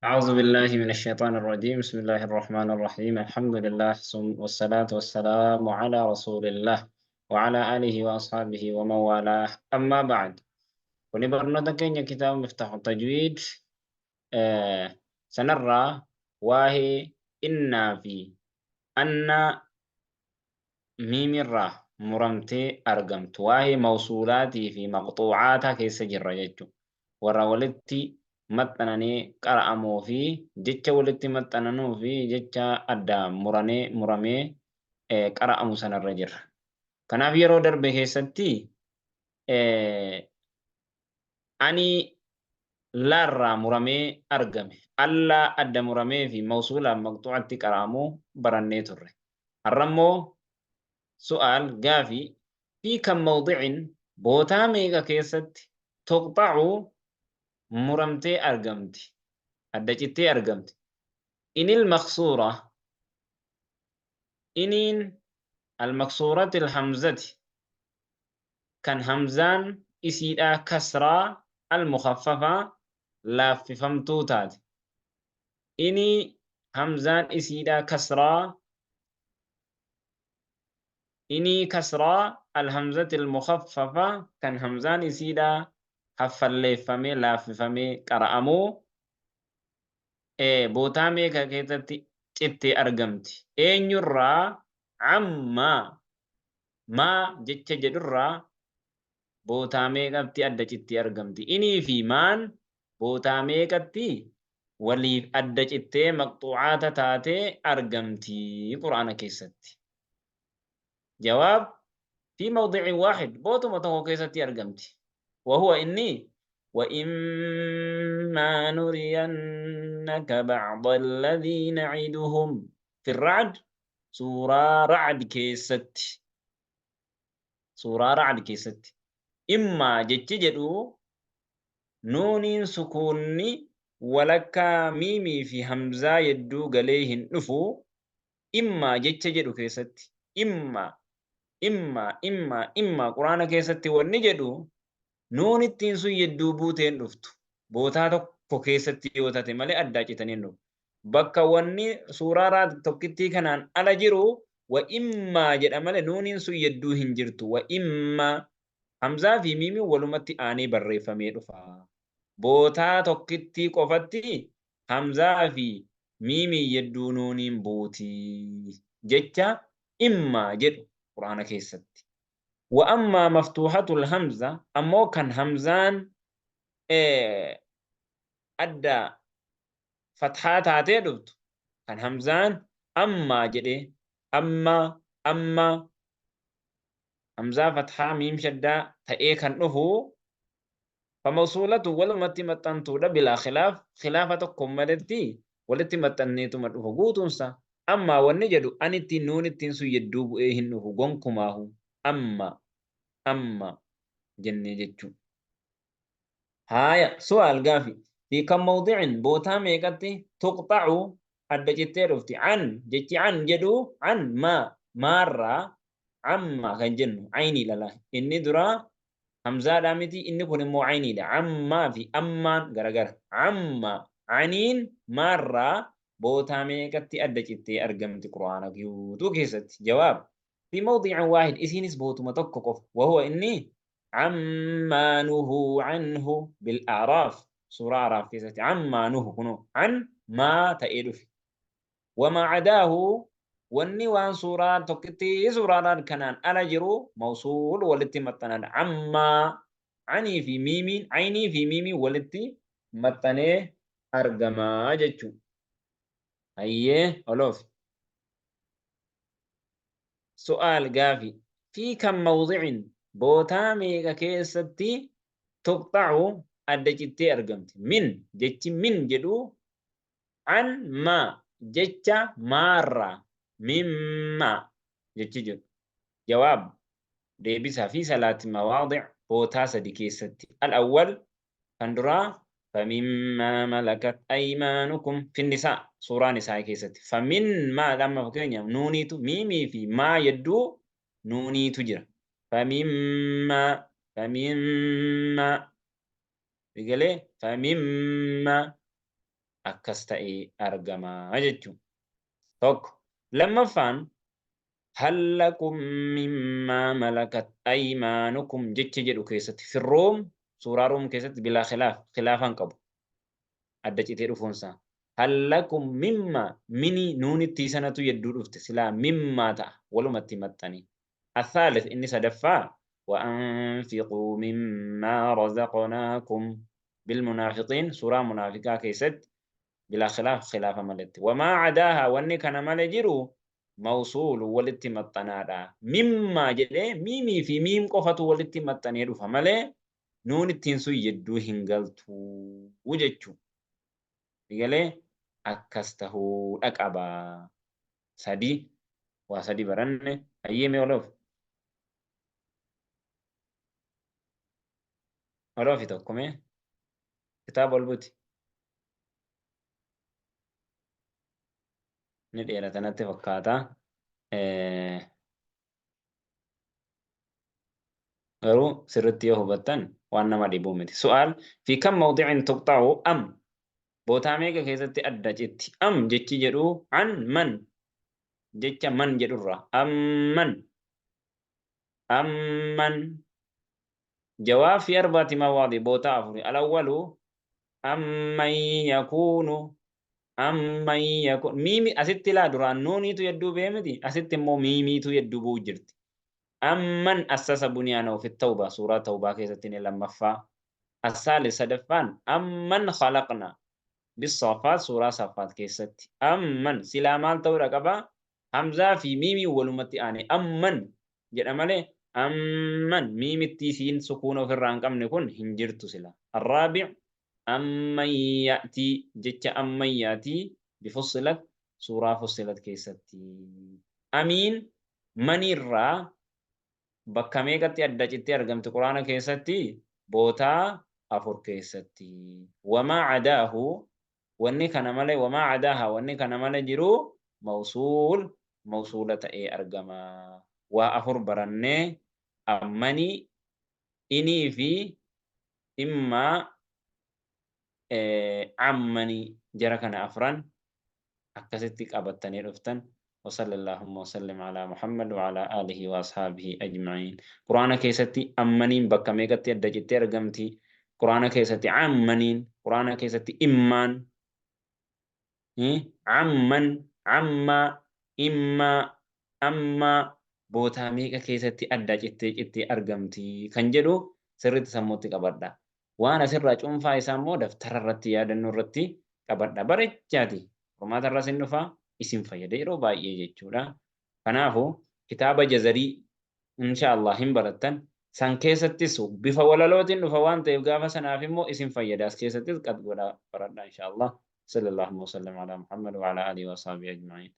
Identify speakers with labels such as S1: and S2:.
S1: أعوذ بالله من الشيطان الرجيم. بسم الله الرحمن الرحيم. الحمد لله والصلاة والسلام على رسول الله وعلى آله وأصحابه ومن والاه. أما بعد، kuni barnoota keenya kitaaba Miftaahu Tajwiid sanarraa waa'ee innaa fi annaa miimirraa muramtee argamtu, waa'ee mawsuulaatii fi maqxuucaataa keessa jirra jechuudha. Warra walitti maxxananii qara'amuu fi jecha walitti maxxananuu fi jecha adda muranee muramee qara'amu sanarra jirra. Kanaaf yeroo darbe keessatti ani laarraa muramee argame, allaa adda muramee fi mawsuulaan maqxuucatti qara'amuu barannee turre. Har'a immoo su'aal, gaafi, fi kam mawdicin, bootaa meeqa keessatti, tuqxa'u, muramtee argamti, adda cittee argamti, inil maqsuura, iniin al-maqsuurati al-hamzati, kan hamzaan isiidhaa kasraa, al-mukhaffafaa, laaffifamtuu taate, inii hamzaan isiidhaa kasraa, inii kasraa al-hamzati al-mukhaffafa, kan hamzaan isiidhaa haffalleeffamee laaffifamee qara'amuu, bootaa meeqa keessatti cittee argamti? Eenyurraa? Amma maa jecha jedhurraa bootaa meeqatti adda cittee argamti? Inii fi maan bootaa meeqatti waliif adda cittee maqxuucaata taatee argamti Qur'aana keessatti? Jawaab: fi mawdicin waaxid, bootuma tokko keessatti argamti. Wahuwa inni وإما نرينك بعض الذي نعدهم، في الرعد، suuraa Racd keessatti. Suuraa Racd keessatti immaa jechi jedhu nuuniin sukuunni walakkaa miimii fi hamzaa yedduu galee hin dhufu. Immaa jecha jedhu keessatti, immaa, immaa, immaa, immaa Quraana keessatti wanni jedhu nuunittiin sun yedduu buuteen dhuftu, bootaa tokko keessatti yoo tate malee addaa citanii hin dhufu. Bakka wanni suuraa Raad tokkittii kanaan ala jiru wa immaa jedha malee nuuniin sun yedduu hin jirtu. Wa immaa, hamzaa fi miimiin walumatti aanee barreeffamee dhufa. Bootaa tokkittii qofatti hamzaa fi miimiin yedduu nuuniin buuti jecha immaa jedhu Qur'aana keessatti. Wa ammaa maftuuhatul hamza, ammoo kan hamzaan adda fathaa taatee dhuftu, kan hamzaan ammaa jedhee, amma, amma, hamzaa fathaa miim shaddaa ta'ee kan dhufu, famawsuulatu, walumatti maxxantuudha, bilaa khilaaf, khilaafa tokko maletti walitti maxxanneetuma dhufa guutuunsa. Ammaa wanni jedhu anitti nuunittiin sun yedduu bu'ee hin dhufu gonkumaahu, amma, amma jennee jechuu. Haaya, su'aal, gaafi, fi kam mawdicin, bootaa meeqatti, tuqxa'u, adda cittee dhufti, an jechi an jedhu, an maa, maarraa, amma kan jennu aynii lala. Inni duraa hamzaadhaa miti, inni kun immoo ayniidha. Ammaa fi ammaan garagara. Amma aniin maarraa bootaa meeqatti adda cittee argamti Qur'aana guutuu keessatti? Jawaab: fi mawdicin waahid, isiinis bootuma tokko qofa. Wahuwa inni ammaa nuhuu anhu bil A'raaf, suuraa A'raaf keessatti ammaa nuhu, kunoo an maa ta'ee dhufe. Wamaa cadaahu, wanni waan suuraa tokkitti suuraadhaan kanaan ala jiru, mawsuul, walitti maxxanadha. Ammaa anii fi miimiin, aynii fi miimiin walitti maxxanee argamaa jechuu. Hayyee, oloof. Su'aal, gaafi, fi kam mawdicin, bootaa meeqa keessatti, tuqxa'u, adda cittee argamti, min jechi min jedhu, an maa jecha maarraa, mimma jechi jedhu? Jawaab, deebisa, fi salaati mawaadic, bootaa sadi keessatti. Al awwal, kan duraa, famimmaa malakat aymaanukum, fi nisaa, suuraa Nisaa keessatti. Famin maa, amma fakkeenyaaf nuuniitu miimii fi maa yedduu nuuniitu jira. Famimmaa, famimmaa, egalee famimmaa. Akkas ta'ee argama jechuudha. Tokko. Lammaffaan hal lakum mimmaa malakat aymaanukum jecha jedhu keessatti fi Room suuraa Room keessatti bilaa khilaaf khilaafa hin qabu. Adda citee dhufuunsaa. Hal lakum mimmaa mini nuunittii sanatu yedduu dhufte silaa mimmaa ta'a walumatti maxxanii. Athaalith inni sadaffaa وأنفقوا مما رزقناكم بالمنافقين suuraa munaafiqaa keessatti bilaa khilaaf khilaafa maletti. Wamaa cadaahaa wanni kana male jiru mawsuulu walitti maxxanaadha. Mimmaa jedhee miimii fi miim qofatu walitti maxxanee dhufa malee nuun ittiin sun yedduu hin galtu jechuu. Egalee akkas tahuudha qaba. Sadi waa sadi baranne hayyee mee oloof. Oloofi tokko mee kitaaba ol buti. Ni dheerata natti fakkaata. Garuu sirritti yoo hubattan waan nama dhibuu miti. Su'aal fi kam mawdi'in tuqxa'u am bootaa meeqa keessatti adda citti am jechi jedhu an man jecha man jedhurra amman amman jawaab fi arbaati mawaadi bootaa afuri alawwalu amman yakuunu amman yakuun miimi asitti laa duraan nuuniitu yedduu bee miti asitti immoo miimiitu yedduu bu'u jirti amman assasa bunyaanahu fi tawbaa suuraa tawbaa keessatti inni lammaffaa asaalis sadaffaan amman khalaqna bissafaat suuraa safaat keessatti amman silaa maal ta'uudha qaba hamzaa fi miimiin walumatti aane amman jedha malee amman miimittii siin sukuuna ofirraa hin qabne kun hin jirtu sila. Arraabi' amman ya'tii jecha amman ya'tii bifussilat suuraa fussilat keessatti. Amiin maniirraa bakka meeqatti adda cittee argamti Quraana keessatti? Bootaa afur keessatti. Wamaa cadaahu wanni kana malee wamaa cadaaha wanni kana malee jiru mawsuul mawsuula ta'ee argama. Waa afur barannee ammanii inii fi immaa ammanii jara kana afran akkasitti qabattanii dhuftan. وصلى اللهم وسلم على محمد وعلى آله وأصحابه أجمعين. قرآن كيستي أمنين بكا ميقتي أدجتي أرقمتي قرآن كيستي عمنين قرآن كيستي إمان عمن عما إما أما bootaa meeqa keessatti adda cittee cittee argamti kan jedhu sirriitti sammuutti qabadha. Waan asirraa cuunfaa isaa immoo daftara irratti yaadannoo irratti qabadha. Barechaati. Qormaata irras hin dhufa isin fayyada yeroo baay'ee jechuudha. Kanaafu kitaaba jazarii insha Allah hin barattan. San keessattis bifa walalootiin dhufa waan ta'eef gaafa sanaaf immoo isin fayyada. As keessattis qad godhaa baradha insha Allah. Sallallahu wa sallam ala Muhammad wa ala alihi wa sahbihi ajma'in.